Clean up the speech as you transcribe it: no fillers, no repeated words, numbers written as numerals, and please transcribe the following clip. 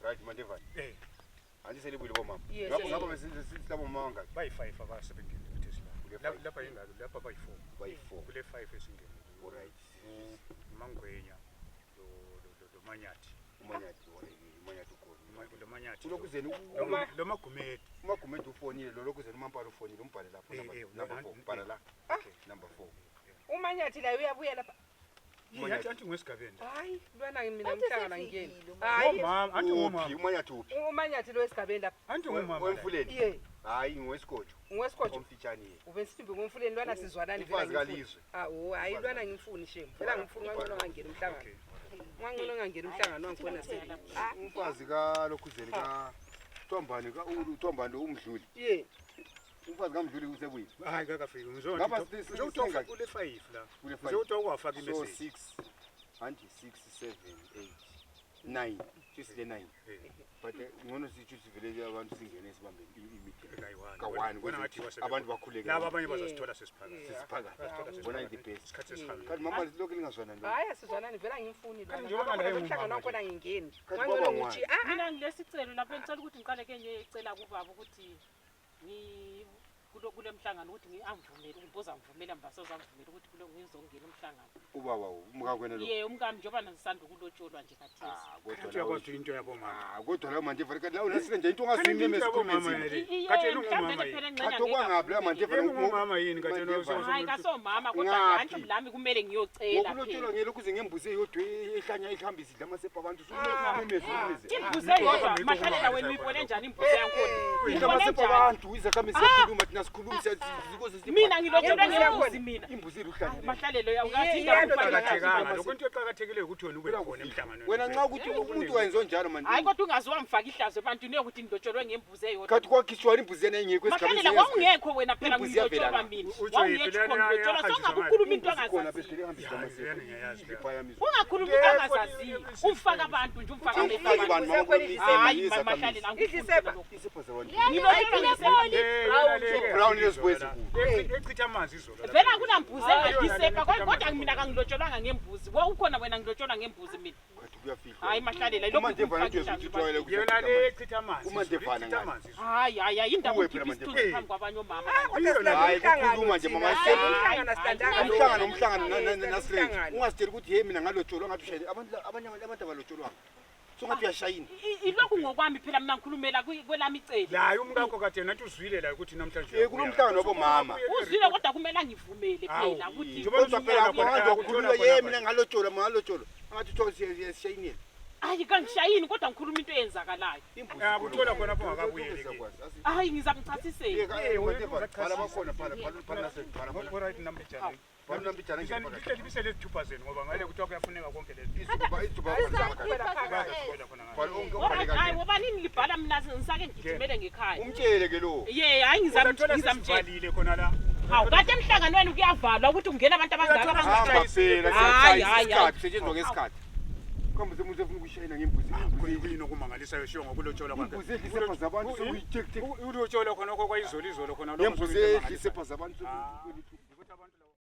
Right, Mandevane. Eh. Anti selibuyile bomama. Yes, Ngapho yes. ngapha besilabo mama bangaki? Bayi-five abasebengenile khathesi la. Kule five. Lapha yingaki? Lapha bayi-four. Bayi-four. Kule five esingenile. Alright. Mangwenya lo Manyathi. Umanyathi, alright. Umanyathi ukhona. Lo Manyathi. Ulokuzeni Lo Magumede. uMagumede ufonile, lo lokuzeni uMampala ufonile, umbhale lapho Eh, number eh, number 4. Bhala la. Okay. Number 4. Umanyathi laye uyabuya lapha. Anti anti ngwesigabeni. Hayi, lwana mina Anti umhlangano sefikile angingeni. uManyathi. Hayi, Ngomama, anti Uphi? ngomama. Umanyathi uphi? umanyathi lo esigabeni lapha. Anti ngomama. la. Wemfuleni? Ye, Hayi, ngowesikotsho. ngowesikotsho. Omfitshane yena. Ubesithi ngomfuleni lwana sizwanani vele Umfazi angimfuni. kaLizwe. Ah, oh, hayi lwana ngimfuni shame. Vele angimfuni ngangcono ngangena umhlangano. Okay. Ngangcono ngangena umhlangano wangikhona sele. Ah, Umfazi kalokhuzeni ka Thombani ka uThombani lo umdluli. ye. Umfazi kamdluli usebuyile. Hayi kakafiki. Ngapha Ngizothiwa singaki? kule five la. Kule five. Ngizothiwa ukwafaka So imessage. 6 anti 6 7 8 9. Sisile 9. Eh. But ngcono sitsho sivele abantu singene sibambe i-meeting. Kayi-one. Ka-one Bona ngathi ukuze abantu bakhuleke. Laba abanye bazasithola sesiphakathi. Sesiphakathi. Bazasithola Bona the sesiphakathi. best. Isikhathi sesihambile. Kanti mama lokhu lingazwanani lo. Hayi asizwanani vele angimfuni lwana. Kanti njengoba naye Ngapha umhlangano ungumama wangikhona ngingeni. Kanti Ngangcono baba ngithi ngwani? ah ah. Mina ngilesicelo lapho ngicela ukuthi ngiqale ke ngiyecela kubaba ukuthi kule mhlangano ukuthi angivumele umbuzo angivumela mbasoze angivumele ukuthi kulo ngizongena umhlangano. Ubaba umkakwena lo. Ye umkami njengoba nisanda ukulotsholwa nje khathesi. Ah, kodwa Kanti lawo. uyakwazi into yabomama. Ah, kodwa lawo manje kanti lawo nasile nje into Kanti into ongazimemeza yabomama ukhulume yena le. Iye, Kanti yena mhlawumbe ungumama phela yini? engxenye Kanti okwangaphi la manje Yena ungumama yini kanti yena Mandevane. Hayi kasomama kodwa Ngaphi? anti lami kumele ngiyocela Ngokulotsholwa phela. ngelokhu uze ngembuzi eyodwa ehlanya ihambise idla amasepa abantu usukumemeza ukumemeze. Imbuzi eyodwa mahlalela wena uyibone njani imbuzi yankhona? Idla Uyibone amasepa njani? abantu izakhamizi ziyakhuluma thina sikhuluma sikuze sithi Mina ngilotsholwe Imbuzi yakhona. ngembuzi mina. imbuzi iluhlanya. Mahlalelo uyawukathi Iye, indaba iye, Kuqakathekanga Lokho lokho into eqakathekileyo ukuthi wena ube khona emhlanganweni. Wena nxa ukuthi umuntu wayenza njalo manje. Hayi kodwa ungaze wamfaka ihlazo ebantwini yokuthi ngilotsholwe ngembuzi eyodwa. Kanti kwakhishwa imbuzi yena ingekho Mahlalela esigabeni. wawungekho wena phela Imbuzi iyavela ngilotsholwa la. mina. Utsho Wawungekho yiphi lena ngilotsholwa eyahanjiswa songabe ngale? ukhuluma into Imbuzi khona ongazaziyo. bese ihambise Ya, amasepa. yena ngiyayazi leyo. Ibhayamizwa. Ungakhulumi into ongazaziyo. Umfaka abantu nje umfaka amehlo Umfaki abantu. bantu mama Hayi izakhamizi. mahlalela Idlisepa. Isepha zabantu. Ngilotsholwa ngesepa. Brown lezibuye ezinkulu. Echitha amanzi izolo. lapha. Vele akunambuzi engadlisepa Hayi, kodwa mina kangilotsholwanga ngembuzi. Wawukhona wena ngilotsholwa ngembuzi mina. Kanti kuyafihlwa. Hayi mahlalela ilokhu Umandevana ungifaka uthi ihlazo uthi ujwayele ebantwini. Yona le echitha amanzi. Uma izolo, Ndevana ichitha ngale. amanzi izolo. Hayi hayi hayi indaba Uwe ukhipha phela isithunzi Mandevana. phambi kwabanye omama. Kodwa silanda Hayi, umhlangano kukhuluma nje, thina. mama, Hayi, umhlangano asilandanga lo. Umhlangano umhlangano Eh, nasirage. umhlangano. Ungasitsheli ukuthi hey mina ngalotsholwa ngathi ushayile abantu abanye abantu abalotsholwanga. So ngathi uyashayina. Ilokhu ngokwami phela mina ngikhulumela kwelami icele. Laye umkakho kade nathi uzwile la ukuthi namhlanje. Eh, kunomhlangano wabomama. Uzwile kodwa kumele angivumele Hawu. phela ukuthi Njengoba Kodwa phela Khona abantu khona wakhuluma khona ye khona. mina ngalotsholwa mina ngalotsholwa. Angathi uthiwa siyashayinela. hayi kangishayini kodwa ngikhuluma into eyenzakalayo. Imbuzi. Ya, kuthola khona lapho ungakabuyeli ke. Hayi ngizamchasisela. Eh, wena Bhala bakhona bhala bhala bhala nase bhala bhala. Alright nambijana. Bhala nambijana nje phakathi. Lihleli bisele izithupha zenu ngoba ngale kuthiwa kuyafuneka konke lezi. Izithuba izithuba bhala phakathi. Bazazithola khona ngale. Bhala onke Alright, ubhale hayi kanje. ngoba nini libhala mina ngisake ngigijimele ngekhaya. Umtshele ke lo. Ye hayi Uzathola ngizamtshela. sesivalile khona la. Hawu kade emhlanganweni kuyavalwa ukuthi kungena abantu abangaka Uyathola abangaka. Hamba phela Hayi, siyashayisa hayi, isikhathi kusetshenzwa ngesikhathi. Kambe umuntu efuna ukushayina ngembuzi. Kuyini kuyini okumangalisayo shiyo ngokulotsholwa kwakhe. Imbuzi edla isepha zabantu sokuyithek Ulotsholwa khona okho kwayizolo izolo khona lokho Ngembuzi sokuyinto edla isepha zabantu Ah. sokuyithek.